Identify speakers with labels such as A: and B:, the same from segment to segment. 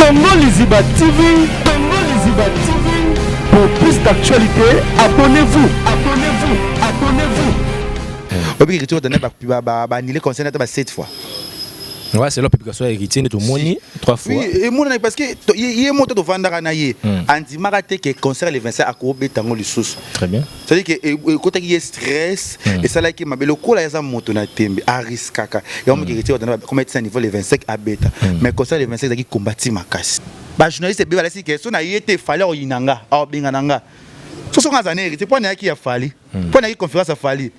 A: Congo Liziba TV, Congo Liziba TV. Pour plus d'actualités, abonnez-vous, abonnez-vous, abonnez-vous.
B: Obi retour donné ba ba ba annuler concert ba 7 fois.
C: Ouais, c'est la publication ya héritier nde tomoni trois fois.
B: Oui, emonani parce que ye moto tovandaka na ye andimaka te ke concert le 25 akobeta yango lisusu.
C: Très bien.
B: C'est-à-dire que ekotaki ye stress, esalaki mabe lokola ye aza moto na tembe, ariskaka. Yango moki héritier watana comme etisa niveau le 25 abeta. Mais concert le 25 ezalaki kombati makasi. Ba journaliste ebele balasi ke so na ye te Fally akoyina nga, akobengana nga. So soki aza na héritier mpo nayaki ya Fally, mpo nayaki conférence ya Fally.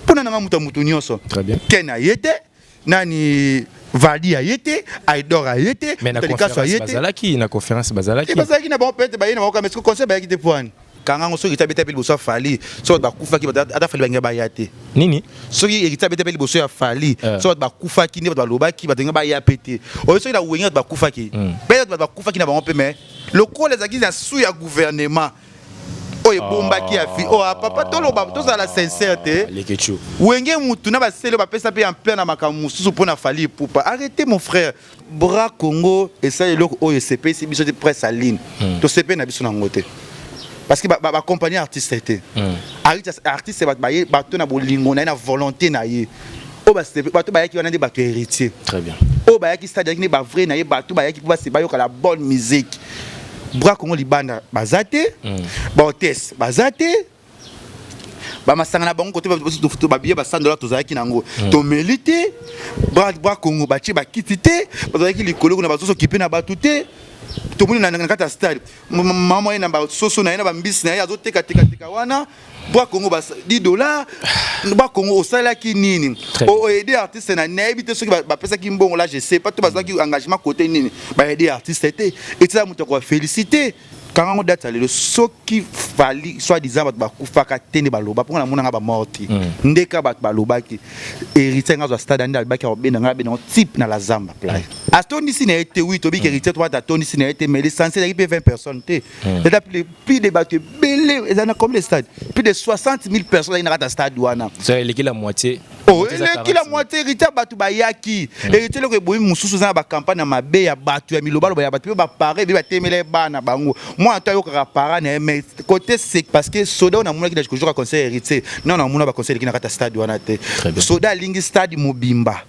B: Mpo na nanga moto ya moto nyonso.
C: Très bien.
B: Ken aye te, nani Vadi aye te, Aidor aye te,
C: Mais na
B: Likaso
C: conférence
B: aye te.
C: bazalaki, na conférence bazalaki.
B: Te bazalaki na bango peut-être baye na bango mais concert bayaki te poani. Kangango soki tabeta pe liboso ya Fally, soki bato bakufaki ata Fally bangi baya te.
C: Nini?
B: Soki héritier abeta pe liboso ya Fally, soki bato bakufaki nde bato balobaki bato bangi baya pe te. Oyo soki na Wenge bato bakufaki. Peut-être bato bakufaki na bango pe mais lokola ezalaki na sous ya gouvernement oyo ebombaki ya fi. Oh papa toloba tozala sincère te.
C: Lekechu.
B: Wenge mutu na basele bapesa pe ampleur na makambo mosusu mpo na Fally Ipupa. Arrêtez mon frère. Bra Congo esali eloko oyo esepelisi biso te presse en ligne. Tosepeli na biso nango te. Parce que ba ba compagnie artiste te. Artiste bato baye bato na bolingo na ye na volonté na ye. Oyo basepe bato bayaki wana nde bato ya héritier.
C: Très bien.
B: Oyo bayaki stade yaki nde ba vrai na ye bato bayaki mpo base bayoka la bonne musique. Bra Congo libanda baza te. Ba hôtesse baza te. Bamasanga na bango kote babiye ba 100 dollars tozalaki nango tomeli te. Bra Congo batie bakiti te, bazalaki likolo kuna bazosokipe na bato te. Tomoni na kati ya stade mama ye na basoso na ye na bambisi na ye azoteka teka teka wana. Bra Congo ba 10 dollars. Bra Congo osalaki nini? O aider artiste na nayebi te soki bapesaki mbongo là je sais pas to bazalaki engagement côté nini ba aider artiste te. Etisaka moto akoba féliciter. Kangango date ya lelo soki Fally soit disant bato bakufaka te nde baloba mpo nga namonanga ba mort te. Ndeka bato balobaki héritier nga azwa stade nde alobaki akobenda nga abenda ngo type na la zamba plage. Atondisi na ye te oui tobiki héritier to bato atondisi na ye te mais l'essentiel ezalaki mpe 20 personnes te. Eza plus de bato ebele eza na combien de stade? Plus de 60 000 personnes ezalaki na kati ya stade wana.
C: Ça eleki la moitié.
B: Oh, eleki la moitié héritier bato bayaki. Héritier eloko eboyi mosusu eza na bacampagne ya mabe ya bato ya milobaloba ya bato mpe bapare mpe batemela ye bana bango. Mwana to ayokaka para na ye mais côté c'est parce que soda oyo namonaki na kojoka conseil héritier non namona ba conseil eleki na kati ya stade wana te. Soda alingi stade mobimba.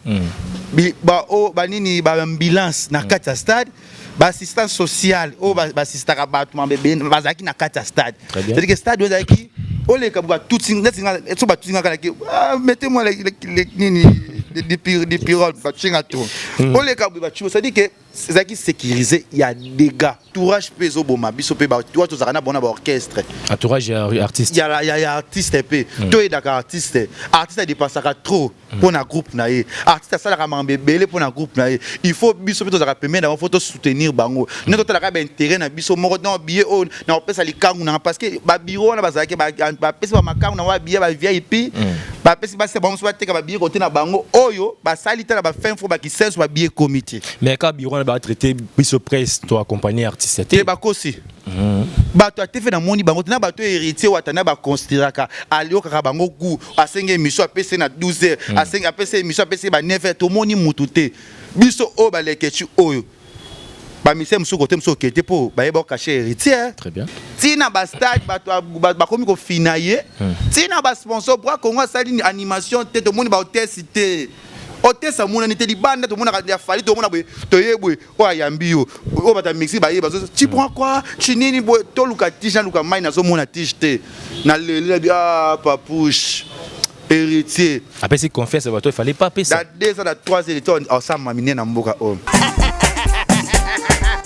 B: Ba o banini ba ambulance na kati ya stade. Ba assistance sociale oyo ba assistaka bato mambe bazalaki na kati ya stade. C'est-à-dire que stade oyo ezalaki oleka batuti neti nga so batuti nga kala ki ah mettez-moi les nini des piroles batuti nga to oleka batuti, c'est-à-dire que ezalaki sécurisé ya dégâts. Entourage mpe ezoboma biso mpe bato tozalaka na bona ba orchestre.
C: Entourage ya artiste.
B: Ya artiste mpe toyedaka artiste. Artiste adépensaka trop mpo na groupe na ye. Artiste asalaka makambo ebele mpo na groupe na ye. Il faut biso mpe tozalaka pembeni na bango, faut tosoutenir bango. Nde totalaka ba intérêt na biso moko non billet oyo na kopesa likangu na nga parce que ba bureau wana bazalaki bapesi ba makangu na bango ba billet ba VIP, bapesi basi bango mosusu bateka ba billet kote na bango oyo basali ta na ba fin fo bakisenso ba billet ekomi te.
C: Mais ka bureau wana ba traité biso presse to accompagner artiste te.
B: Te bakosi. Bato ya TV namoni bango te na bato héritier wata na baconsidéraka aliokaka bango goût asenge émission apesi na 12 heures asenge apesi émission apesi ba 9 heures tomoni mutu te biso oyo balekeci oyo bamise mosusu kote mosusu okete mpo bayeba okache héritier.
C: Très bien.
B: Ntina ba stade bato bakomi kofina ye ntina ba sponsor Bra Congo asali animation te tomoni ba hôtesse te hôtesse amonani te libanda tomonaka ya Fally tomona boye toye boye oyo ayambi yo oyo bato ya mixi bayeba tu prends quoi tu nini boye toluka tige naluka mai nazomona tige te naleli nabi ah papouche héritier
C: apesi confiance bato il fallait pas apesa
B: dans 2 ans dans 3 ans héritier osama minene na mboka oyo.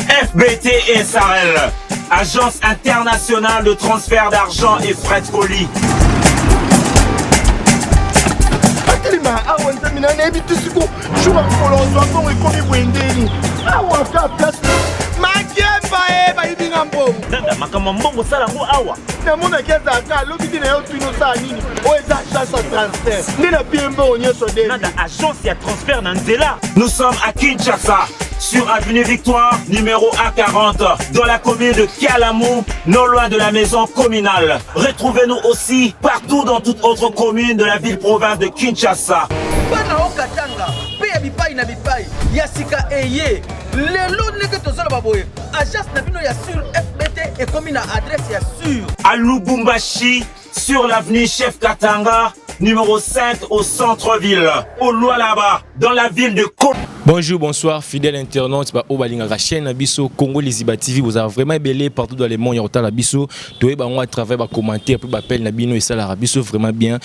D: FBT SARL, agence internationale de transfert d'argent et frais de colis.
E: Atelema awa nzambe na nayebi te siko jour ya mokolo ozwa mbongo ekomi boye ndeni awa ka place makemba e bayibi nga mbongo.
D: Dada, makambo ya mbongo osala yango awa.
E: Namonaki azalaka alobi te na yo tuni osala nini oyo eza agence ya transfert nde na pie mbongo nyonso nde.
D: Nada, agence ya transfert na nzela. Nous sommes à Kinshasa, sur avenue Victoire, numéro A40, dans la commune de Kalamu, non loin de la maison communale. Retrouvez-nous aussi partout dans toute autre commune de la ville-province de Kinshasa.
F: Bana Okatanga, pe ya bipai na bipai, ya sika eye. Lelo ndenge tozoloba boye, agence na bino ya sur FBT ekomi na adresse ya sur.
D: À Lubumbashi, sur l'avenue Chef Katanga, numéro 5 au centre-ville, au Lualaba, dans la ville de Ko.
C: Bonjour, bonsoir, fidèles internautes, ba oyo balingaka chaîne na biso Congo Liziba TV, vous avez vraiment ebele partout dans le monde ya kotala biso, toyeba yango à travers ba commentaires pe ba appel na bino esalaka biso vraiment bien.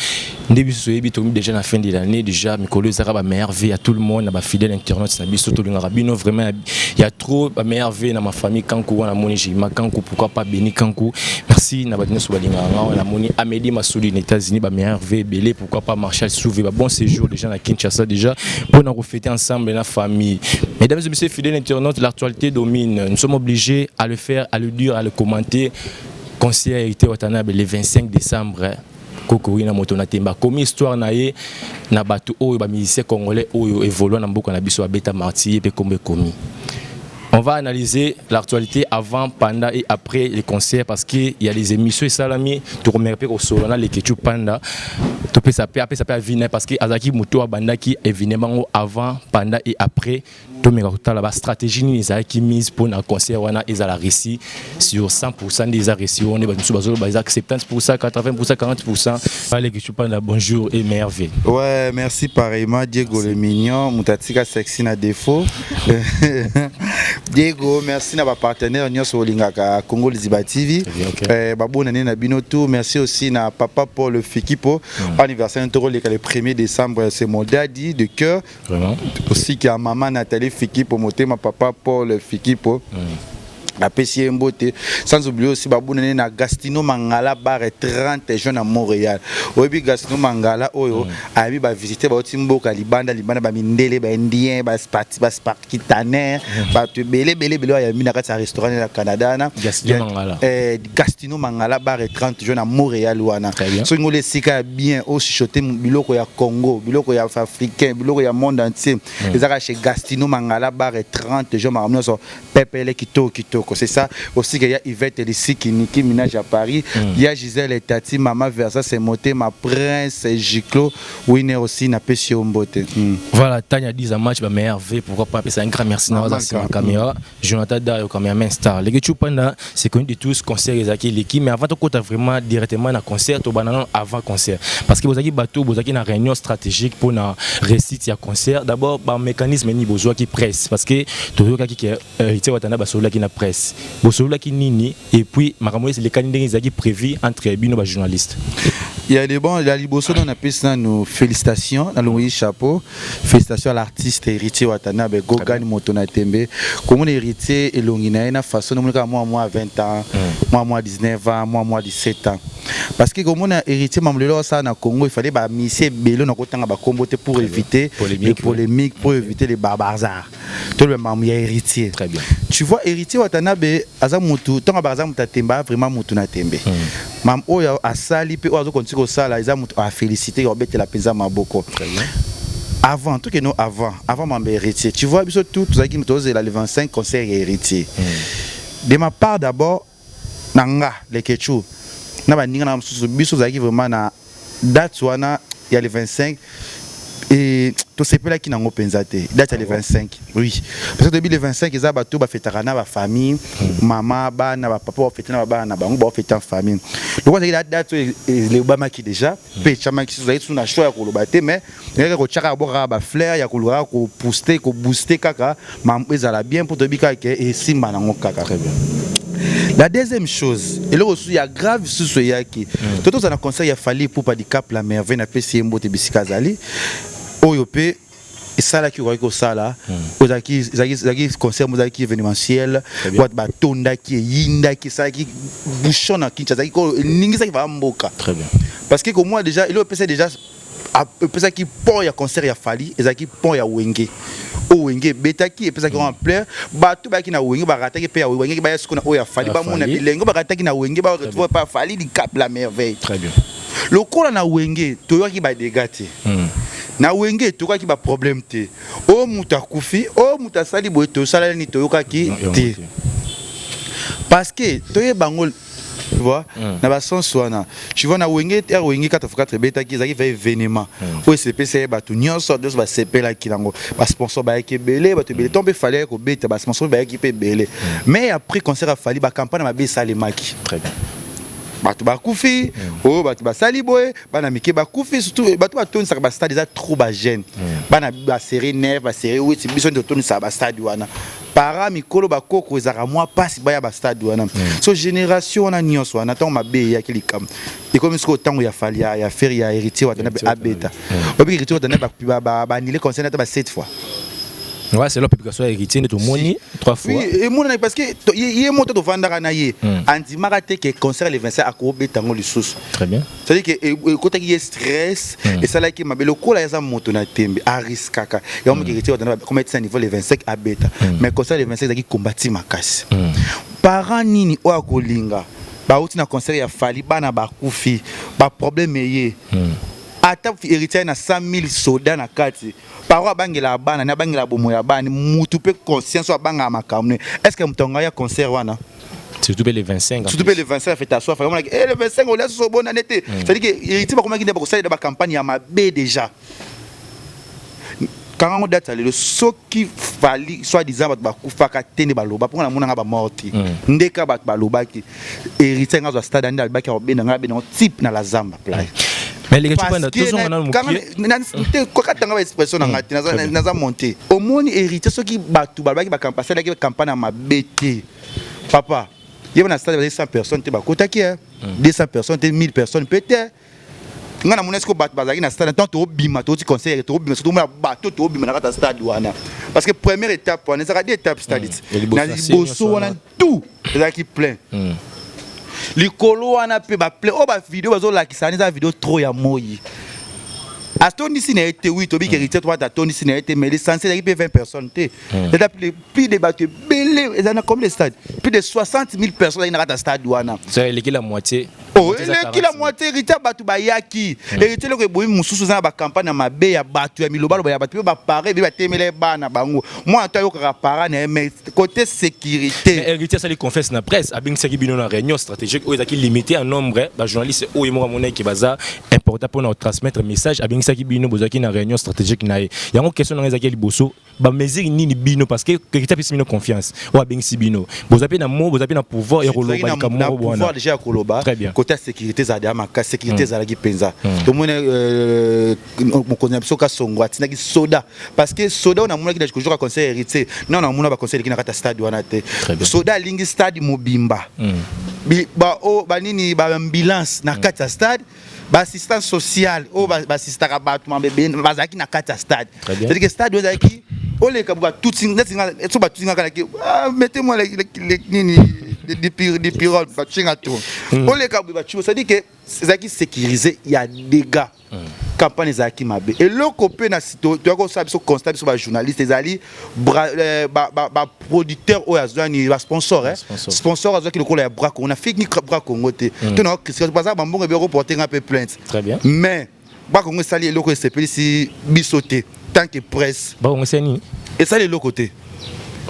C: Nde biso toyebi tokomi déjà na fin de l'année déjà mikolo ezalaka ba meilleure vie à tout le monde na ba fidèles internautes na biso tolingaka bino vraiment ya trop ba meilleure vie na ma famille Kanku wana moni Jima Kanku pourquoi pas Beni Kanku merci na bato nyonso balingaka nga wana moni Amélie Masudi na États-Unis ba meilleure vie ebele pourquoi pas Marshal Souvé ba bon séjour déjà na Kinshasa déjà pour nous fêter ensemble la famille. Mesdames et messieurs fidèles internautes, l'actualité domine, nous sommes obligés à le faire, à le dire, à le commenter. Concert Héritier Watanabe le 25 décembre Koko na moto na temba komi histoire na ye na bato oyo ba musicien congolais oyo évoluant na mboka na biso abeta martyr pe kombe komi. On va analyser l'actualité avant, pendant et après les concerts parce qu'il y a les émissions et salami, tu remets pe kosolana les Kechu Panda, tu peux ça après ça peut venir parce que azaki muto abandaki événement avant, pendant et après tomeka kotala ba stratégie nini ezalaki mise mpona concert wana ezala réussi sur 100% nde eza réussi wana bato mosusu bazoloba eza 70%, 80%, 40%. Allez Kechu Panda, bonjour et merveille.
B: Ouais, merci pareillement Diego le mignon, mutatika sexy na défaut. Diego, merci na ba partenaire nyonso olingaka Congo Liziba TV.
C: Okay.
B: Ba bonne année na bino tout. Merci aussi na papa Paul Fikipo. Anniversaire toro le 1er décembre, c'est mon daddy de cœur.
C: Vraiment.
B: Aussi qui a maman Nathalie Fikipo, motema papa Paul Fikipo. Apesi ye mbote sans oublier aussi babonane na Gastino Mangala bar 30 juin na Montréal. Oyebi Gastino Mangala oyo ayebi bavisite bauti mboka libanda libanda, bamindele, baindien, basparkitaner, bato ebele ebele ebele oyo ayambi na kati ya restaurant na Canada na
C: Gastino Mangala.
B: Gastino Mangala bar 30 juin na Montréal wana.
C: Très bien.
B: Soki ngoli esika ya bien ochuchote biloko ya Congo, biloko ya africain, biloko ya monde entier, ezaka chez Gastino Mangala bar 30 juin, makambo nyonso pepele kitoko kitoko. C'est ça aussi que ya Yvette Lisiki, Niki Minaj à Paris, ya Gisèle Tati, Mama Versa, c'est motema Prince Giclo Winner aussi na pesi yo mbote.
C: Voilà, Tania dit un match, bah, meilleur V, pourquoi pas, c'est un grand merci na
B: Maman,
C: la caméra. Jonathan Dario, caméraman star. Les Kechu Panda, c'est connu de tous, concert ezaki l'équipe, mais avant de côté vraiment directement dans concert, to banana avant concert. Parce que vous avez bateau, vous avez une réunion stratégique pour la réussite ya concert. D'abord, bah, mécanisme ni besoin qui presse parce que toujours qui Héritier Watanabe basolola ki na presse. Bosolola ki nini et puis makambo les candidats ezaki prévu entre bino ba journaliste.
B: Il y a des bons, il y a liboso on appelle ça nos félicitations, dans le chapeau. Félicitations à l'artiste Héritier Watanabe, Gogan Motona Tembe. Comment héritier elongi na ye na façon moi moi moi 20 ans, moi moi 19 ans, moi moi 17 ans. Parce que comme on a héritier mamlelo ça na Congo, il fallait ba misser belé na kotanga ba kombo te pour éviter
C: Polémique,
B: les polémiques, pour éviter les barbares. Tout le monde y a héritier.
C: Très bien.
B: Tu vois héritier Watanabe aza mutu tonga baza mutu atemba vraiment mutu na tembe. Mam oyo asali pe oyo azo continuer kosala eza mutu a féliciter obetela penza maboko.
C: Très bien.
B: Avant, tout que nous avant, avant mambe héritier. Tu vois biso tout tozalaki tozela le 25 concert héritier. De ma part d'abord nanga le kechu na baninga na mosusu biso tozalaki vraiment na date wana ya le 25 et tosepelaki nango mpenza te date ya le 25. Oui, parce que toyebi le 25 eza bato bafetaka na bafamille, mama, bana, bapapa bafete na babana na bango, baofete en famille. Lokwa ezalaki date oyo elobamaki déjà mpe etiamaki, tozalaki su na choix ya koloba te, mais ezalaki kotiaka yabo kaka bafleur ya koluka kaka kopouste kobooste kaka mambo ezala bien mpo toyebi kaka ke esimba nango kaka.
C: Très bien.
B: La deuxième chose, eloko susu ya grave susu eyaki to tozala na concert ya Fally Ipupa du Cap la Merveille, napesi ye mbote bisika azali, oyo mpe esalaki okoki kosala ezalaki concert mo ezalaki événementiel, wato batondaki, eyindaki, esalaki bouchon na Kinshasa, ezalaki eningisaki baa mboka.
C: Très bien.
B: Parce que komona déjà eloko epesa déjà epesaki pont ya concert ya Fally, ezalaki pont ya Wenge oyo Wenge ebetaki, epesaki yango ampleur. Bato bayaki na Wenge barataki mpe ya Wenge, baya sikoyo na oyo ya Fally,
C: Ya
B: bamona
C: Fally.
B: bilenge barataki na Wenge baretrouve pa Fally du Cap la Merveille.
C: Très bien.
B: Lokola na Wenge toyokaki badégâts te, na Wenge toyokaki baproblème te, oyo moto akufi, oyo moto asali boye, tosala nini, toyokaki
C: Non,
B: te parce que toyeba yango. Tu vois, na basens wana, tu vois, na Wenge, air Wenge 4 x 4 ebetaki, ezalaki va événement oyo esepesa ye bato nyonso nyonso, basepelaki nango, basponsor bayaki ebele, bato ebele. To mpe Fally ayaki kobeta, basponsor bayaki mpe ebele. Mais après concert ya Fally, bacampagne mabe esalemaki.
C: Très bien.
B: Bato bakufi, oyo bato basali boye, bana mike bakufi. Surtout bato batonisaka bastade eza trop bajeune, bana basérie 9, basérie 8. Biso nde totonisaka bastade wana. Para mikolo, bakoko, ezalaka mwa mpasi baya bastade wana. So génération wana nyonso wana, ntango mabe eyaki, likambo ekomi sikoyo ntango ya Fally, ya Ferre, ya Héritier Watanabe abeta. Oyebi, Héritier Watanabe baannulé concert ata ba 7 fois.
C: Ouais, c'est la publication ya Héritier nde tomoni trois fois.
B: Oui, emonani, parce que ye moto tovandaka na ye, andimaka te ke concert le 25 akobeta yango lisusu.
C: Très bien.
B: C'est-à-dire que ekotaki ye stress, esalaki mabe. Lokola aza moto na tembe, ariskaka yango moki. Héritier Watanabe koma etisa niveau le 25 abeta, mais concert le 25 ezalaki kombati makasi. Parent nini oyo akolinga bauti na concert ya Fally, bana bakufi, baproblème eye? Ata Héritier na 100 000 soda na kati, paro abangela bana ne, abangela bomo ya bana. Mutu mpe conscience oyo abangaka makambo ne, est ce que moto yango aya concert wana?
C: Surtout le 25 en
B: Surtout
C: plus.
B: Mpe le 25, afeta so Fally, omonaki le 25 olia soso obonane te. C'est à dire que Héritier bakomaki nde bakosalela bacampagne ya mabe déjà. Kanga ngo date ya lelo, soki Fally, soit disant bato bakufaka te, nde baloba mponga namonanga bamort te. Ndeka bato balobaki Héritier nga azwa stade, nde alobaki akobenda ngai, abenda ngo type na la zamba plage.
C: Mais les gars, tozonga nanu mokie.
B: Kokatanga baexpression na ngai te, naza monte. Omoni, Héritier, soki bato balobaki, basalaki campagne ya mabe te, papa, yeba na stade bazali 100 personnes te bakotaki, 200 personnes te, 1000 personnes mpe te. Ngai namoni siko bato bazalaki na stade ntango toobima, tooti concert, toobima, tomona bato toobima na kati ya stade wana, parce que première étape wana ezalaka deux étape stade. Na liboso wana tout ezalaki plein, likolo wana mpe baplein. Oyo bavideo bazolakisa wana eza video trop ya moi. Atondisi na ye te. Oui, tobiki Héritier to bato atondisi na ye te, mais l'essentiel ezalaki mpe 20 personnes te, eza plus de bato ebele. Eza na combien de stade? Plus de 60 000 personnes ezalaki na kati ya stade wana.
C: Eleki la moitié.
B: Oh, eleki la moitié. Héritier, bato bayaki. Héritier, eloko eboyi mosusu eza na bacampagne ya mabe ya bato ya milobaloba ya bato mpe bapare ebe batemela bana bango. Mwana to ayokaka para na ye, mais côté sécurité.
C: Héritier asali confiance na presse, abengisaki bino na réunion stratégique oyo ezalaki limité en nombre. Bajournaliste oyo moko amonaki baza important mpona kotransmettre message, abengisaki bino, bozalaki na réunion stratégique na ye. Yango question nanga ezalaki ya liboso: bamesure nini bino, parce que héritier apesi bino confiance oyo abengisi bino, boza mpe na mo, boza mpe na pouvoir ya koloba likambo moko
B: wana déjà ya koloba.
C: Très bien.
B: Côté ya sécurité ezalaki ya makasi, sécurité ezalaki mpenza. Tomoni mokonzi na biso Kasongo atindaki soda, parce que soda oyo namonaki na jour ya concert Héritier, non, namona baconcert eleki na kati ya stade wana te. Soda alingi stade mobimba, banini, baambulance na kati ya stade, baassistance sociale oyo baassistaka bato bazalaki na kati ya stade. C'est-à-dire que stade oyo ezalaki oleka batuti neti so batuti nga kaka, mettez-moi nini, dipyrone, batinga to oleka boye batu. C'est-à-dire que ezalaki sécurisé ya dégâts. Campagne ezalaki mabe. Eloko mpe na toyaki kosala biso constat, biso bajournaliste, ezali baproducteur oyo azwani basponsor. Sponsor azwaki lokola ya Bra Congo. Nafiki Bra Congo te, to na baza bambongo ebe reporte nga mpe plainte. Mais Bra Congo esali eloko esepelisi biso te tant que presse.
C: Bra Congo esali nini?
B: Esali eloko te.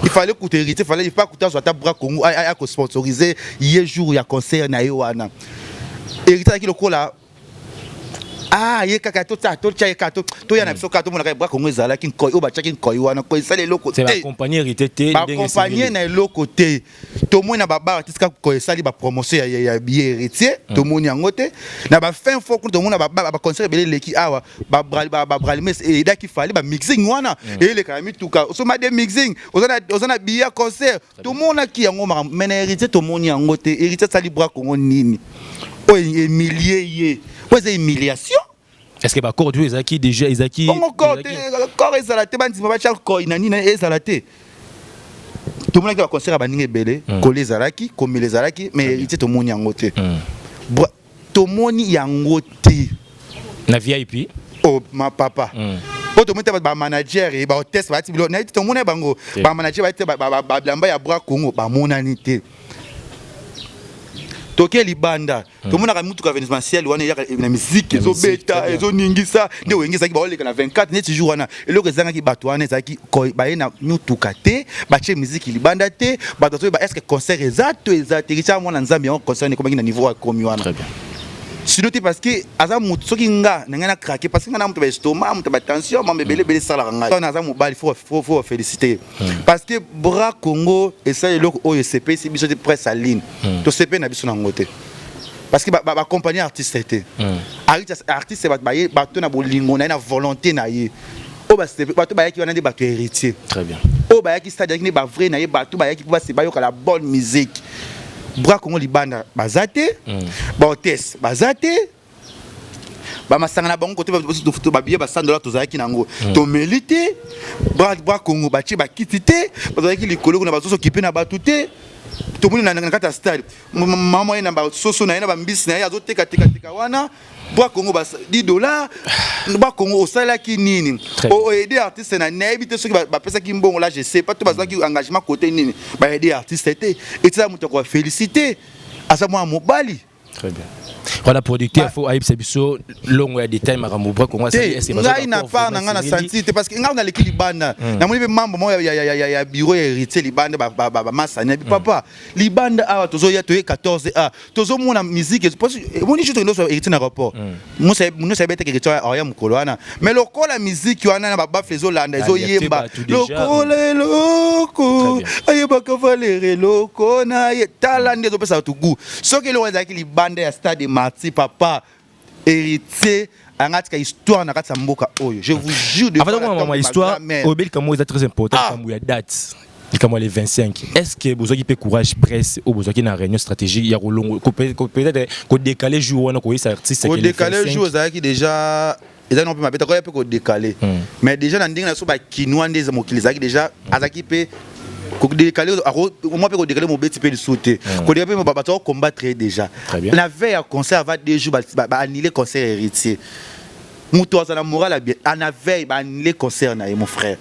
B: Il fallait kuta Héritier, fallait pas kuta azwa ata Bra Congo akosponsoriser ye jour ya concert na ye wana. Héritier azalaki lokola, ah, ye kaka totia, totia ye kaka, toya na biso kaka, tomonaka Bra Congo ezalaki nkoi oyo batiaki nkoi wana, nkoi esali eloko
C: te. Baaccompagner Héritier te.
B: Baaccompagner na eloko te. Tomoni na babar tisika nkoi esali bapromotion ya billet Héritier, tomoni yango te. Na bafin fond kuna tomoni baconcert ebele eleki awa, babralime eyedaki Fally, bamixing wana eyeleka na mituka, osoma de mixing, oza na billet ya concert, tomonaki yango makambo. Mais na Héritier tomoni yango te. Héritier asali Bra Congo nini oyo humilie ye? Oyo eza humiliation.
C: Est ce que baccord oyo ezalaki déjà, ezalaki?
B: Bongo corps te, corps ezala te, bandima batya koi na nini, ezala te. Tomonaki baconcert ya baninga ebele, kolia ezalaki, komela ezalaki, mais Héritier tomoni yango te, tomoni yango te.
C: Na VIP?
B: Oh, ma papa, po tomoni te bamanager, bahôtesse bayati biloko naye te. Tomoni bango bamanager bayati te, babilamba ya Bra Congo bamonani te. Toke libanda, tomonaka mutuka événementiel wana eyaka na musique, ezobeta, ezoningisa nde Wenge ezalaki baoleka na 24 neti jour wana. Eloko ezangaki bato wana ezalaki baye na mutuka te, batie musique libanda te. Bato bazoyeba est ce que concert eza to eza te. Richard mwana Nzambe, yango concert ekomaki na niveau akomi wana.
C: Très bien.
B: Sinon te, parce que aza motu, soki nga na ngai na craquer, parce que nga na moto baestomac, moto batension, mambo ebele ebele esalaka ngai wana. Aza mobali, faut féliciter, parce que Bra Congo esali eloko oyo esepesi biso te. Presse en ligne, tosepeli na biso nango te, parce que bacompagnie artiste te. Artiste, bato baye, bato na bolingo na ye, na volonté na ye, oyo bato bayaki wana nde bato Héritier.
C: Très bien.
B: Oyo bayaki stade ayaki nde bavrai na ye, bato bayaki mpo base bayoka la bonne musique. Bra Congo libanda baza te, bahôtesse baza te, bamasanga na bango kote babillet ba 100 dollar tozalaki nango, tomeli te. Bra Congo batie bakiti te, bazalaki likolo kuna, bazosokipe na bato te. Tomoni na kati ya stade, mama ye na basoso na ye na bambisi na ye azotekatekaateka wana. Bra Congo 10 dollar. Bra Congo osalelaki nini? Oaider artiste na nayebi te soki bapesaki mbongo la, je sais pas, to bazwaki engagement côté nini, baaider artiste te. Etisala moto akoka félicité, aza mwana mobali.
C: Très bien. Voilà, producteur, faut ayebisa biso longo ya détail makambo Bra Congo asali.
B: Est-ce que ngai na part na ngai na senti te, parce que ngai naleki libanda, namoni mpe mambo moko ya bureau ya Héritier libanda, bamasani yabi papa libanda awa. Tozoya, toye 14 a, tozomona musique emoni juste nyonso Héritier na rapport nyonso ayebi eteke Héritier aya mokolo wana, mais lokola musique wana na babaffle ezolanda, ezoyemba lokola eloko ayebaka valeur eloko na ye. Tala nde ezopesa bato goût. Soki eloko ezalaki libanda ya stade Martyr, papa Héritier anga tika histoire na kati ya mboka oyo, je vous jure.
C: De avant mama histoire oyebi, likambo eza très important, likambo ya date, likambo ya le 25. Est ce que bozwaki mpe courage, presse oyo bozwaki na réunion stratégique ya kolongo peut-être kodécaler jour wana, koyesa artiste?
B: Kodécaler jour ezalaki déjà, ezalaki mpe mabe, takoya mpe kodécaler, mais déjà na ndenge na so bakinois nde mokili ezalaki déjà, azalaki mpe kodécaler mwa mpe kodécaler mobeti mpe lisusu te, kodécaler mpe bato akocombattre déjà na veille ya concert. Avant 2 jours, baannule concert Héritier. Moto aza na moral ya bien, ana veille baannule concert na ye, mon frère.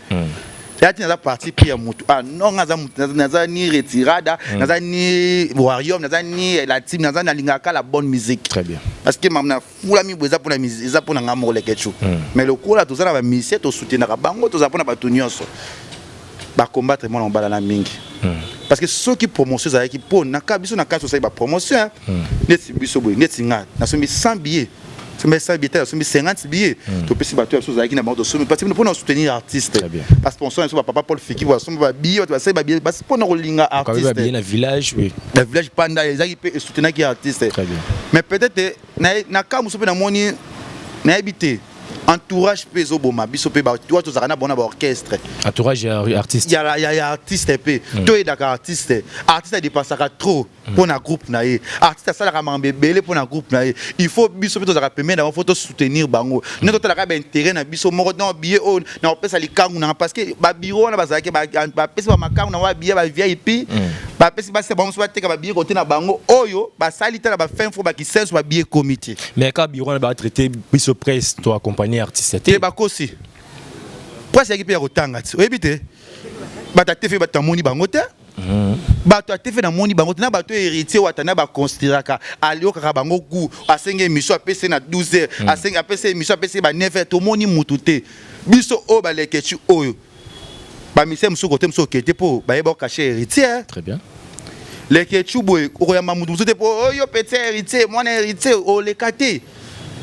B: Eya ti naza parti pris ya motu. Ah non, naza naza ni retirada, naza ni warrior, naza ni la team, naza nalingaka la bonne musique.
C: Très bien.
B: Parce que mam nafulami boye, eza mpona eza mpona nga moko Lekecu, mais lokola toza na bamusicien, tosoutenaka bango, toza mpona bato nyonso. Bacombattre mwana mobala na mingi, parce que soki promotion ezalaki mpo na biso na kati, tosali bapromotion neti biso boye, neti nga nasombi 100 billets, sombi 100 billets te, nasombi 50 billets, topesi bato ya biso ozalaki na bango, tosombi parce que mpona soutenir artiste. Basponsor na biso, bapapa Paul Fiki basombi babillet, bato basali babillet mpona kolinga artiste.
C: Na village, oui.
B: Na village panda ezalaki mpe esoutenaki artiste. Mais peut-être na cas mosusu mpe namoni, nayebi te, entourage mpe ezoboma biso mpe, bato tozalaka na bona baorchestre.
C: Entourage ya artiste.
B: Ya artiste mpe, toyedaka artiste. Artiste adépensaka trop mpo na groupe na ye, artiste asalaka makambo ebele mpo na groupe na ye. Il faut biso mpe tozalaka pembeni na bango, faut tosoutenir bango nde totalaka baintérêt na biso moko. Non, billet oyo na kopesa likangu nanga, parce que babiro wana bazalaki bapesi bamakangu na bango babillet ba VIP, bapesi basi bango mosusu bateka babillet kote na bango oyo basali te na bafin fo bakisenso babillet ekomi te.
C: Mais ka biro wana batraité biso presse to accompagner artiste
B: te. Bakosi, presse yaki mpe ya kotanga ti oyebi te. Bato atefe, bato amoni bango te, bato atefe namoni bango te na bato Héritier wata na baconsidéraka, aliokaka bango gu asenge émission, apesi na 12 heures, asenge apesi émission, apesi ba 9 heures, tomoni mutu te. Biso oyo balekeci oyo bamise mosusu kote mosusu okete mpo bayeba okache Héritier.
C: Très bien.
B: Lekecu boye okoyamba mutu mosusu te mpo oyo petit Héritier, mwana Héritier oleka te.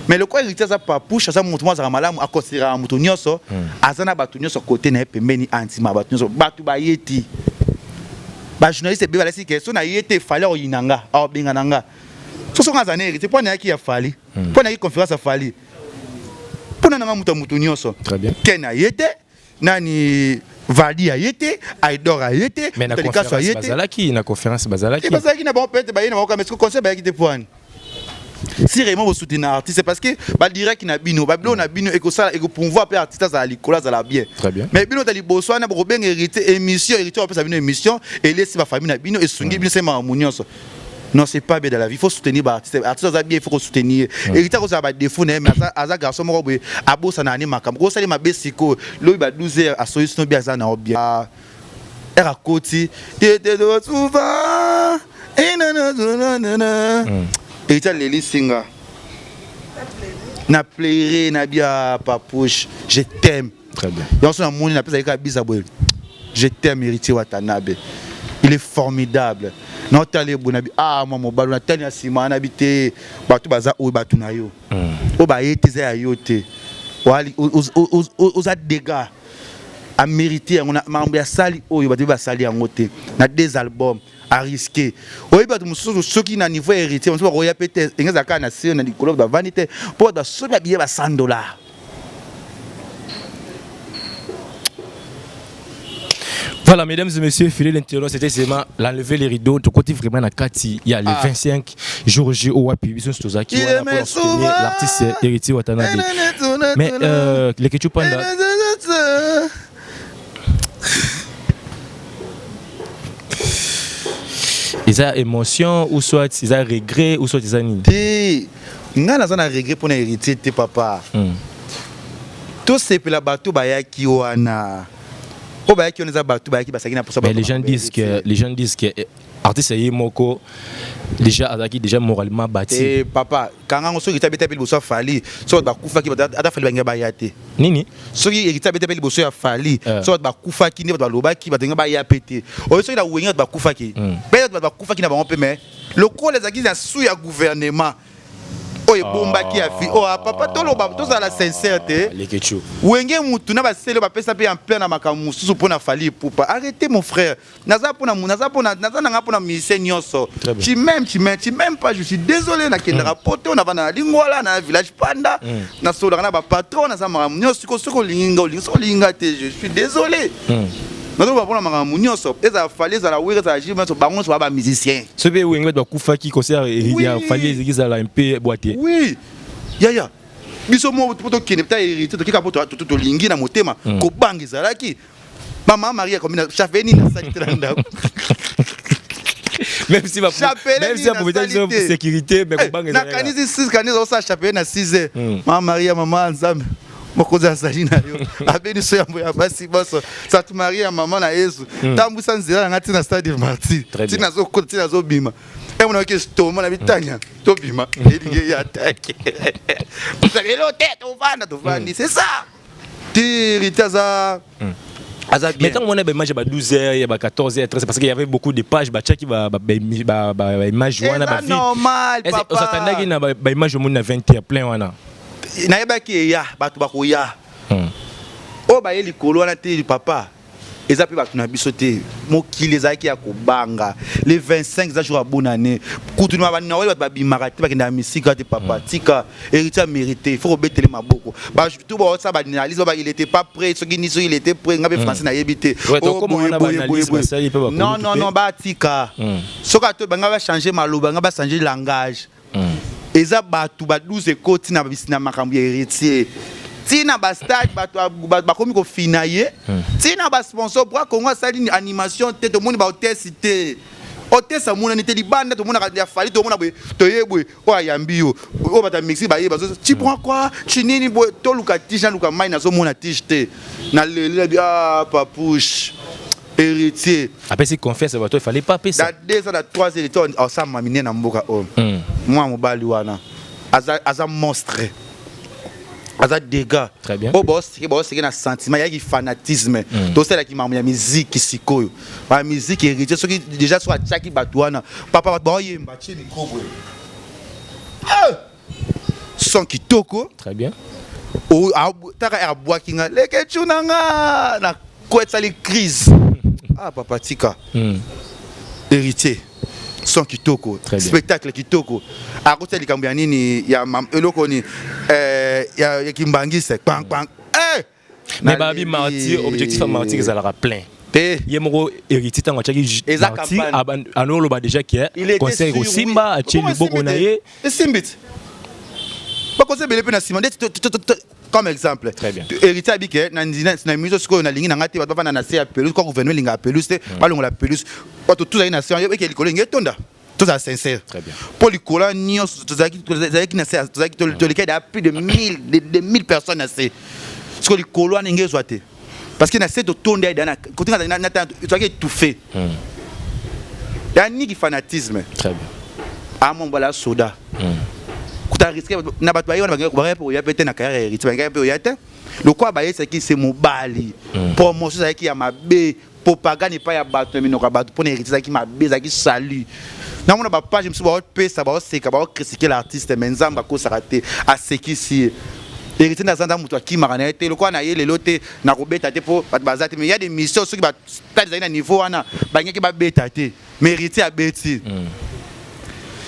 B: Mais lokola Héritier aza papouche, aza motu moko azalaka malamu, aconsidéraka motu nyonso, aza na bato nyonso kote na ye pembeni, andima bato nyonso. Bato baye ti bajournaliste ebele balasi ke so na ye te, Fally akoyina nga, akobenga na nga. So songo aza na Héritier mpo nayaki ya Fally, mpo nayaki conférence ya Fally, mpo na nanga moto ya motu nyonso.
C: Très bien.
B: Ke na ye te, nani Vali aye te, Aidor aye te.
C: Mais na
B: Likaso aye
C: conférence
B: te.
C: Bazalaki na conférence, bazalaki.
B: Te, bazalaki na bango peut-être, baye na bango, mais concert bayaki te. Po wani si réellement bosoutenir artiste, parce que badirect na bino, babilo na bino ekosala ekopromouvoir mpe artiste azala likolo, azala bien.
C: Très bien.
B: Mais bino ta liboso wana bokobenga Héritier émission, Héritier opesa bino émission, elesi bafamille na bino, esungi bino se makambo nyonso. Non, c'est pas bien dans la vie. Il faut soutenir baartiste. Artiste aza bien, il faut kosoutenir. Héritier akozala badéfaut na ye, mais aza garçon moko boye abosana ane makambo kosali mabe. Sikoyo lobi ba 12 heures asoyi sino bi aza na yo bien ere akoti te te souvent. Héritier alelisi nga na plaire na bia papouche, je t'aime.
C: Très bien.
B: Yango so namoni napesaki kaka bisa boye, je t'aime Héritier Watanabe, il est formidable. Naotala eboye na bi, ah, mwa mobali, natali na nsima na bi te, bato baza oyo bato na yo oyo baye te, eza ya yo te. Oza dégâts amérité yango na makambo ya sali oyo bato basali yango te na deux albums arisqué. Oyebi, bato mosusu soki na niveau ya Héritier, mosusu bakoya mpe te. Enge ezala kaka na se na likolo, bavandi te mpo bato basomi babillet ba 100 $.
C: Voilà, mesdames et messieurs, fidèles internautes, c'était seulement l'enlever les rideaux. De côté vraiment na kati, il y a le 25 jour J oyo wapi, biso tozaki
B: Il
C: wana
B: aimait
C: pour soutenir
B: souvent.
C: l'artiste Héritier Watanabe. Mais les Ketchup Panda, eza émotion ou soit eza regret ou soit eza nini?
B: Te, ngai naza na regret mpo na Héritier te, papa. Tosepela bato bayaki wana, oyo bayaki wana eza bato bayaki basalaki na posa.
C: Mais les gens disent que artiste ye moko déjà azalaki déjà moralement bâti.
B: Te papa, kangango soki Héritier abeta mpe liboso ya Fally, soki bato bakufaki, ata Fally bangi baya te.
C: Nini?
B: Soki Héritier abeta mpe liboso ya Fally, soki bato bakufaki nde bato balobaki, bato bangi baya mpe te. Oyo soki na Wenge bato bakufaki mpe bato bakufaki na bango mpe, mais lokola ezalaki na su ya gouvernement oyo ebombaki ya fi oyo, papa, toloba, tozala sincère te.
C: Leketchou.
B: Wenge mutu na basele bapesa mpe ampleur na makambo mosusu mpo na Fally Ipupa. Arrêtez, mon frère, naza mpona naza mpona naza nanga mpona musicien nyonso.
C: Très bien.
B: Tu m'aimes, tu m'aimes, tu m'aimes pas, je suis désolé. Nakendaka poto, navanda na Lingwala na village Panda, nasololaka na bapatron, naza makambo nyonso. Siko soki olingi nga, olingi, soki olingi nga te, je suis désolé. Nazoloba mpona makambo nyonso, ezala Fally, ezala Wera, ezala JB, nyonso, bango nyonso baa bamusicien.
C: Soki mpe Wenge bato bakufaki, concert ya Fally ezalaki ezala mpe boite.
B: Oui yaya, biso mo po tokende ta Héritier, tokeka po tolingi na motema. Kobanga ezalaki, mama Maria komi na chapelet nini nasali te na ndako.
C: Même si
B: Chapelet
C: même si
B: nini
C: baprophéta
B: nasali
C: biso
B: te.
C: sécurité, mais kobanga ezalaka.
B: Nakanisi 6 kanisi osala chapelet na 6 heures. Mama Maria, mama Nzambe, mokonzi azali na yo, abeni so yambo ya basi boso, Sainte Maria, mama na Yesu, tambwisa nzela na nga ntina stade Martyr.
C: Très bien.
B: Ntina azokota, ntina azobima, emona oki estoma na bitanya, tobima, elingi ye atake elo te, tovanda, tovandi, c'est ça te. Héritier aza
C: Mais
B: bien.
C: tant qu'on a image ya ba 12 heures, ya ba 14 heures, 13, parce qu'il y avait beaucoup de pages batiaki ba image wana
B: Eza
C: ba
B: normal, papa.
C: Osatandaki na ba image omoni na 20 heures plein wana.
B: Nayebaki eya, bato bakoya. Oyo baye likolo wana te papa, eza mpe bato na biso te. Mokili ezalaki ya kobanga. Le 25 eza jour ya bonne année, kutu na banoël bato babimaka te, bakendaka misika te. Papa, tika, Héritier mérité, il faut kobetele maboko. Bato baosala baanalyse ba il était pas prêt, soki ni soki il était prêt, nga mpe français nayebi te.
C: Ouais,
B: Oh,
C: donc, comment
B: boye,
C: on a
B: boye,
C: baanalyse
B: boye, boye.
C: basali mpe bakolutu
B: Non, non,
C: te?
B: non, batika. Soki ato banga bachange maloba, nga bachange langage. Eza bato ba 12 ekoti na na makambo ya Héritier, ntina bastade, bato bakomi kofina ye, ntina basponsor. Bra Congo asali animation te, tomoni bahôtesse te, hôtesse amonani te libanda. Tomonaka ya Fally, tomona boye, toye boye, oyo ayambi yo, oyo bato ya Mexique baye, bazo tu prends quoi, tu nini boye, toluka tige, naluka mai, nazomona tige te. Naleli, nabi, ah, papouche, Héritier.
C: Apesi confiance bato, il fallait pas apesa.
B: Na 2 ans, na 3 Héritier osama minene na mboka oyo. Mwana mobali wana aza monstre, aza dégâts.
C: Très bien.
B: Oyo baoseke na sentiment yaki fanatisme, tosalaki makambo ya miziki. Sikoyo bamiziki, Héritier soki déjà soki atiaki bato wana, papa, bato baoyemba, tie micro boye. Ah! Son kitoko.
C: Très bien.
B: Taka abwaki nga lekecu na nga na kwetsali crise. Ah papa, tika. Héritier, son kitoko.
C: Très bien.
B: Spectacle kitoko, akotia likambo ya nini ya eloko nini ya kimbangise kpang kpang eh!
C: Mais babi Martyr, objectif ya Martyr ezalaka plein.
B: Te.
C: Ye moko Héritier, ntango atiaki
B: Eza
C: Martyr,
B: campagne.
C: anoloba déjà ke
B: Il était
C: concert
B: sûr,
C: ekosimba.
B: oui.
C: Atie
B: Comment
C: liboko
B: esimbi
C: na
B: te?
C: ye.
B: Esimbi te, bakosa ebele mpe na nsima nde comme exemple.
C: Très bien.
B: Héritier abi ke na miso sikoyo nalingi na nga te bato bavanda na se ya pelouse. Kwa gouvernement elingaka pelouse te, balongola pelouse, bato tozali na se eke likolo elingi etonda. Tozala sincère.
C: Très bien.
B: Mpo likolo nyonso tozalaki na se, tozalaki tolekaki da plus de 1000 de 1000 personnes na se. Sikoyo likolo wana enge ezwa te, parce que na se totonda ye da kote tozalaki étouffé. Ya niki fanatisme.
C: Très bien.
B: Amwa mobali asoda kuta risque na bato baye wana, bakaya mpe koya mpe te na carrière ya Héritier, bakaya mpe koya te lokola bayesaki se mobali. Promotion ezalaki ya mabe, propagande epai ya bato na minoko ya bato mpona Héritier ezalaki mabe, ezalaki salut. Namona bapage mosusu baopesa, baoseka, baocritiquer l'artiste, mais Nzambe akosaka te, asekisi ye. Héritier nde aza nda moto akimaka na ye te, lokola na ye lelo te nakobeta te mpo bato baza te. Mais ya des missions, soki bastade ezali na niveau wana, balingaki babeta te, mais Héritier abeti.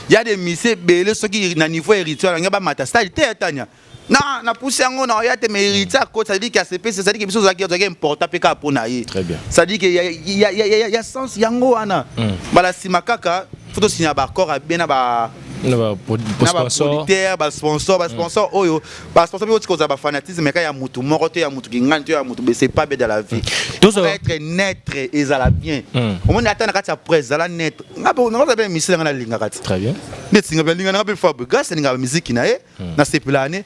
B: Ya des missions ebele, soki na niveau Héritier wana, bamata stade te. Atania na napusi yango na oya te, mais Héritier akoti, c'est-à-dire que asepesi, c'est-à-dire que biso ozalaki important mpe kaka mpo na ye.
C: Très bien.
B: C'est-à-dire que ya sens yango wana. Mbala nsima kaka faut tosinya baaccord abe na ba
C: na
B: na
C: basponsor.
B: Baproducteur, basponsor, basponsor oyo, basponsor mpe otika kozala bafanatisme kaka ya mutu moko to ya mutu kingani to ya mutu, c'est pas bien dans la vie. Être neutre ezala bien. Omoni, ata na kati ya presse, ezala neutre. Nga mpe nakoza mpe misile nga nalingaka ti
C: Très bien.
B: Neti nga mpe alingaka nanga mpe Fabregas, alingaka miziki na ye, nasepela ne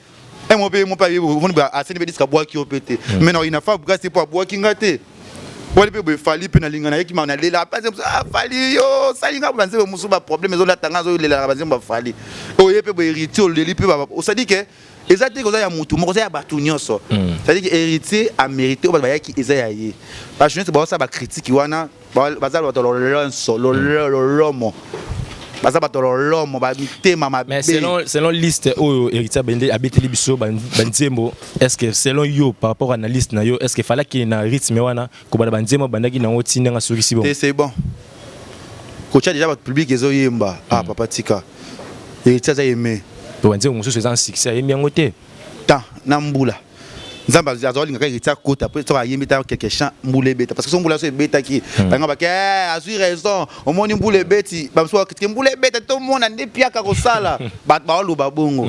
B: mo mpe mo mpe omoni aseni mpe disque, abwaki yo mpe te, mais na oyina Fabregas te mpo abwaki nga te. Wali mpe boye, Fally mpe nalinga nayeki ma nalela Fally, yo osali nga banzembo mosusu, baproblème ezolata nga, azolelaka banzembo baFally. Oye mpe boye Héritier, oleli mpe, osadi ke eza te koza ya mutu moko, eza ya bato nyonso. C'est-à-dire que Héritier amérité oyo bato bayaki, eza ya ye. Bajournaliste baosala bacritique wana, baza bato lolonso lolomo, baza bato lolomo, bamitema mabe.
C: Mais selon liste oyo Héritier abeteli biso banzembo, est ce que selon yo, par rapport à na liste na yo, est ce que falaki na rythme wana kobanda banzembo bandaki nango ti ndenge asukisi bon?
B: Te, c'est bon kotia déjà bato, public ezoyemba. Ah papa, tika, Héritier aza aimé.
C: Po banzembo mosusu eza en succès, ayembi yango te.
B: Tan na mbula, Nzambe azolingaka Héritier akota po soki ayembi ta quelque chant, mbula ebeta, parce que so mbula so ebetaki, bango bake azwi raison. Omoni, mbula ebeti, bamosusu bacritiquer mbula ebeta, tomona nde piaka kosala bato baoloba bongo.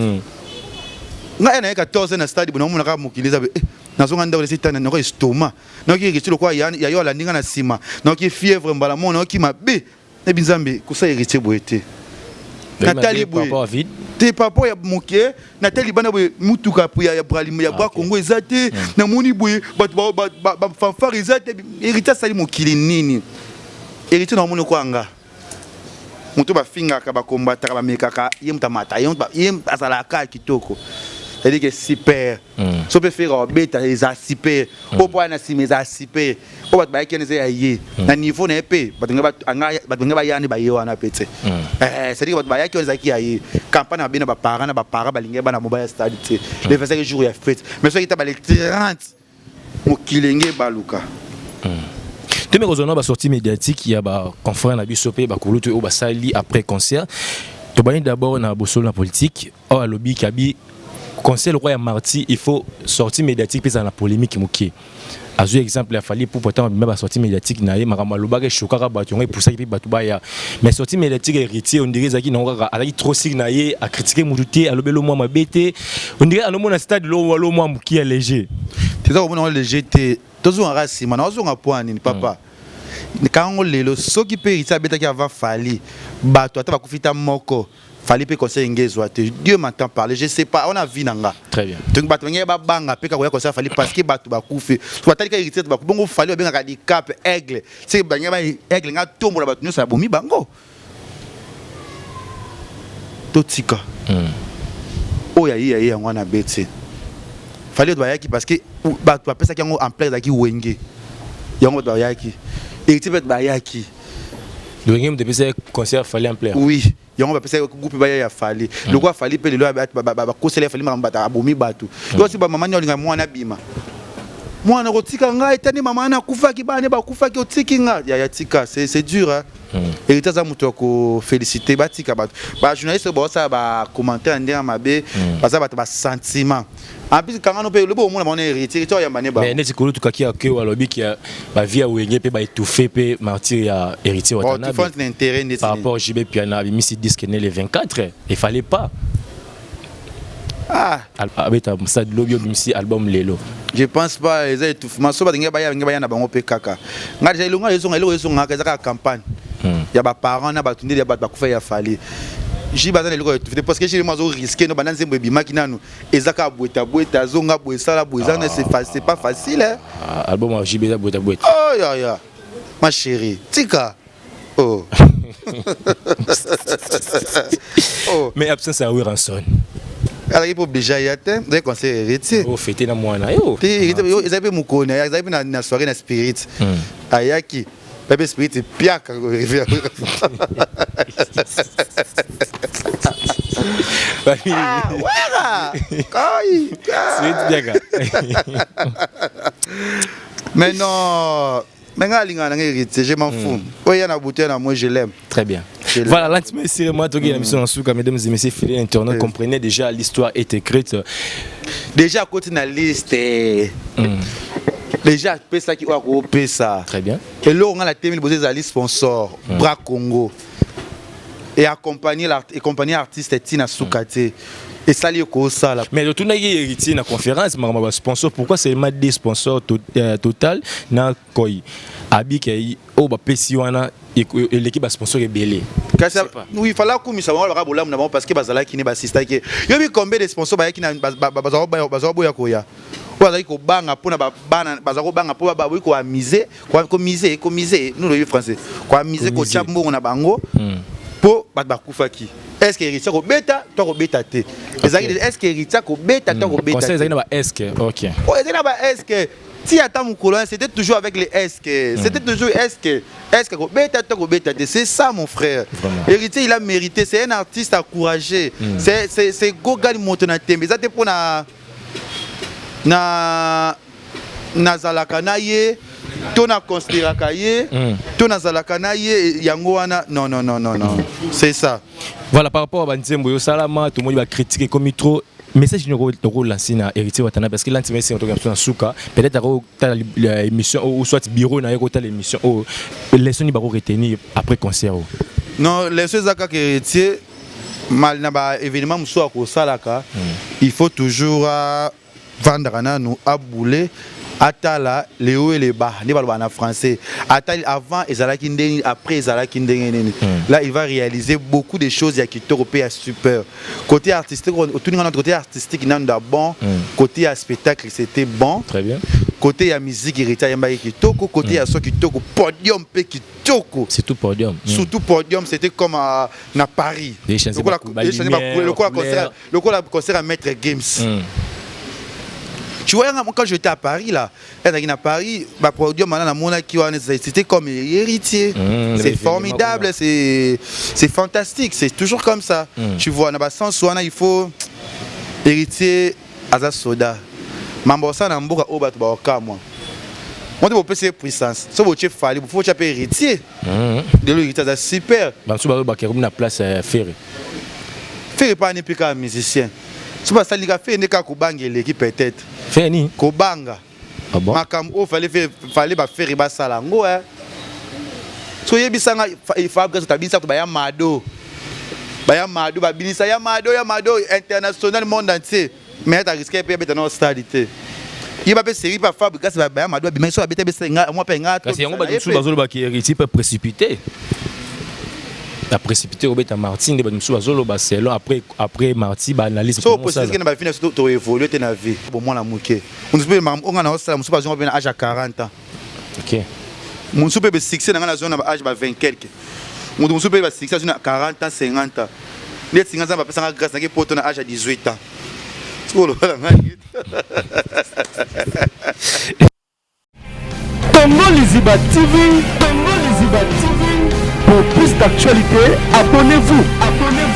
B: Ngai naye 14 na stade boye, naomona kaka mokili eza nazonga ndako, lesi tana nayoka estomac, nayoki Héritier lokola ya yo alandi nga na nsima, nayoki fièvre mbala moko, nayoki mabe. Nayebi Nzambe kosala Héritier boye te. Natali boye te, par rapport ya moke, natali bana boye, mutuka ya Bra Congo eza te. Namoni boye bato bafanfare eza te. Héritier asali mokili nini? Héritier naomoni okwanga moto bafingaka, bakombataka, bamekaka ye, moto amata ye, azalaka kitoko, c'est-à-dire que super. So mpe Ferre obeta, eza super. Oyo mpo aya na nsima, eza super. Oyo bato bayaki wana, eza ya ye na niveau na ye mpe bato ngai baya nde baye wana mpe te. C'est-à-dire bato bayaki wana, ezalaki ya ye. Campagne mabe na baparent, na baparent balingai bana mobali ya stade te le 25, jour ya fête, mais soki ta bale 30, mokili enge ebaluka.
C: Tomi kozwa na basortie médiatique ya baconfrère na biso mpe bakulutu oyo basali après concert. Tobandi d'abord na bosolo na politique oyo alobi kabi concert lokwa ya martyr, il faut sortie médiatique mpe ezala na polémique moke. Azwi exemple ya Fally Ipupa, ntango abima basortie médiatique na ye, makambo alobaka eshokaka bato, yango epusaki mpe bato baya. Mais sortie médiatique Héritier, on dirait ezalaki nango kaka, azalaki trop sûr na ye, acritiquer motu te, alobeli mwa mabe te, on dirait anomona stade lo mwa moki ya léger.
B: Teza komona ngo léger te. Tozongaka nsima na ozonga po ya nini, papa? Kango lelo, soki mpe Héritier abetaki avant Fally, bato ata bakufi ta moko, Fally mpe conseil nge ezwa te. Dieu m'entend parler, je sais pas, on a vu na nga.
C: Très bien.
B: Donc bato bange babanga mpe kaka koya conseil Fally parce que bato bakufi. So batali kaka Héritier, bakufi bongo. Fally babengaka Dicap Aigle, c'est bange ba aigle nga tombola bato nyonso ya bomi bango. Totika oyo aye ya ye yango wana abeti. Fally, bato bayaki parce que bato bapesaki yango ampleur, ezalaki Wenge yango, bato bayaki. Héritier mpe bayaki.
C: Wenge moto epesa concert Fally ampleur.
B: Oui, yango bapesaki groupe baya ya Fally. Lokola Fally mpe lelo bakosela ya Fally makambo, bato abomi bato yo si bamama nde olinga mwana abima, mwana kotika ngai etani, mama wana akufaki, bana bakufaki, otiki nga ya tika, c'est dur, hein? Héritier aza moto ya koféliciter. Batika bato bajournaliste oyo baosala bacommentaire ya ndenge mabe, baza bato basentiment. En plus kangano mpe lobi omona bango, Héritier, Héritier oyamba ne bango.
C: Mais neti kolutu kaki ake alobi ki bavie ya Wenge mpe baétouffe mpe martyr ya Héritier Watanabe.
B: Na intérêt ndeti
C: par rapport JB Piana abimisi disque ne le 24, il fallait pas
B: ah
C: abeta stade lobi, obimisi album lelo.
B: Je pense pas eza étouffement. So bato ngai baya, ngai baya na bango mpe kaka ngai déjà elongo ezonga, eloko ezongaka eza kaka campagne ya baparent na bato nde ya bato bakufa ya Fally. Ji baza na eloko ya étouffé parce que ji mo azo risquer no banda nzembo ebimaki nanu, eza kaka bweta bweta, azonga boye, esala boye, eza c'est pas facile, hein?
C: Album ya JB eza bweta bweta.
B: Oh ya ya, ma chérie, tika oh. Oh.
C: Mais absence ya Werrason.
B: Azalaki mpo oblige aya te, ezalaki conseil héritier.
C: O fete na mwana yo.
B: Te, ezalaki mpe mokoni, azalaki mpe na soirée na spirit. Ayaki mpe spirit piaka. Ah, wera kai.
C: Spirit piaka.
B: Mais non, mais nga alingaka nanga héritier, je m'en fous. Oyo ya na butu ya na moi, je l'aime.
C: Très bien.
B: Je l'aime.
C: Voilà, lentement et sûrement, toki na biso na suka, mesdames et messieurs, fidèles internautes, comprenez déjà, l'histoire est écrite.
B: Déjà akoti na liste. Déjà apesaki oyo akopesa.
C: Très bien.
B: Eloko nga na temi liboso ezali sponsor Bra Congo et accompagner artiste ntina suka te, esali ekosala.
C: Mais totunaki héritier na conférence makambo ya sponsor, pourquoi seulement des sponsors total na koi abiki oyo bapesi wana eleki basponsor ebele?
B: Kasi
C: Je sais pas.
B: Oui, fallait akumisa bango, balobaka bolamu na bango parce que bazalaki ne basistaki. Yobi combien de sponsors bayaki na bazala boya koya, oyo bazalaki kobanga mpona bana, baza kobanga mpo baboyi koamiser, komiser, komiser, nous loyebi français, koamiser,
C: Komiser.
B: kotya mbongo na bango mpo bato bakufaki. Est ce que héritier kobeta to akobeta te? Ezalaki est ce que héritier kobeta to akobeta
C: Conseil
B: te?
C: ezalaki na ba est ok.
B: Oh, ezali na ba est ce que ti ata mokolo wana, c'était toujours avec les est ce que, c'était toujours est ce que, est ce que kobeta to kobeta te. C'est ça, mon frère.
C: Vraiment.
B: Héritier, il a mérité, c'est un artiste encouragé. C'est Gogani moto na tembe, eza te mpona na nazalaka na ye to na considéraka ye to nazalaka na ye yango wana. Non, non, non, non, non, c'est ça.
C: Voilà, par rapport à banzembo oyo osalama, tomoni bacritique ekomi trop. Message nini tokolancer na héritier Watana? Parce que lanti mesi toka biso na suka, peut-être akotala émission oyo ou soit bureau na ye kotala émission oyo, leçon nini bako retenir après concert oyo?
B: Non, leçon eza kaka héritier mal na baévénement mosusu akosalaka, il faut toujours avandaka nanu, abule, atala le haut et le bas, nde balobaka na français, atali avant ezalaki ndenge, après ezalaki ndenge nini. Là, il va réaliser beaucoup de choses ya kitoko mpe ya super. Côté artistique, otuni nga, côté artistique nanu da bon, côté ya spectacle, c'était bon.
C: Très bien.
B: Côté ya musique, héritier ayembaki kitoko, côté ya so kitoko, podium mpe kitoko.
C: Surtout podium.
B: Surtout podium, c'était comme na Paris.
C: Échanger
B: Lokola échanger
C: ba lumière,
B: lokola
C: couleur.
B: concert, lokola concert à Maître Gims. Tu vois, moi, quand j'étais à Paris là, ezalaki na Paris, ba podium wana namonaki wana, c'était comme héritier. C'est
C: l'événement
B: formidable,
C: kuna.
B: C'est fantastique, c'est toujours comme ça. Tu vois, na ba sens wana, il faut héritier aza soda. Mambo osala na mboka oyo, bato baokamwa. Moi, bopesi ye puissance. So botie Fally, faut botia mpe héritier. Lelo héritier aza super.
C: Bamosusu balobaka ekomi na place ya Ferre.
B: Ferre epa ani mpe kaka musicien. So basalika Ferre nde kaka kobanga eleki peut-être.
C: Ferre nini?
B: Kobanga.
C: Ah bon?
B: Makambo oyo fallait baFerre basala yango, eh. So oyebisanga Fabregas tabinisa bato baya mado, baya mado, babinisa ya mado, ya mado international, monde entier, mais ata risque mpe abeta na stade te. Yeba mpe série mpe Fabregas baya mado babimaki, so abeta mpe mwa mpe nga.
C: Kasi yango bato mosusu bazolobaki héritier mpe précipité, la précipité kobeta Martyrs, nde bato mosusu bazoloba selon après Martyrs baanalyse.
B: So oposiki na bavie na biso, toévolue te na vie. Bomwana moke, mosusu mpe makambo onga na osala, mosusu bazonga mpe na age ya 40 ans. Mosusu mpe basuccès na ngai nazwa na baage ba 20 quelque, moto mosusu mpe basuccès azwi na 40 ans, 50 ans. Neti nga, Nzambe apesanga grâce, naki poto na age ya 18 ans. Soki oloba na ngai.
A: Congo Liziba TV, Congo Liziba TV. Pour plus d'actualités, abonnez-vous, abonnez-vous.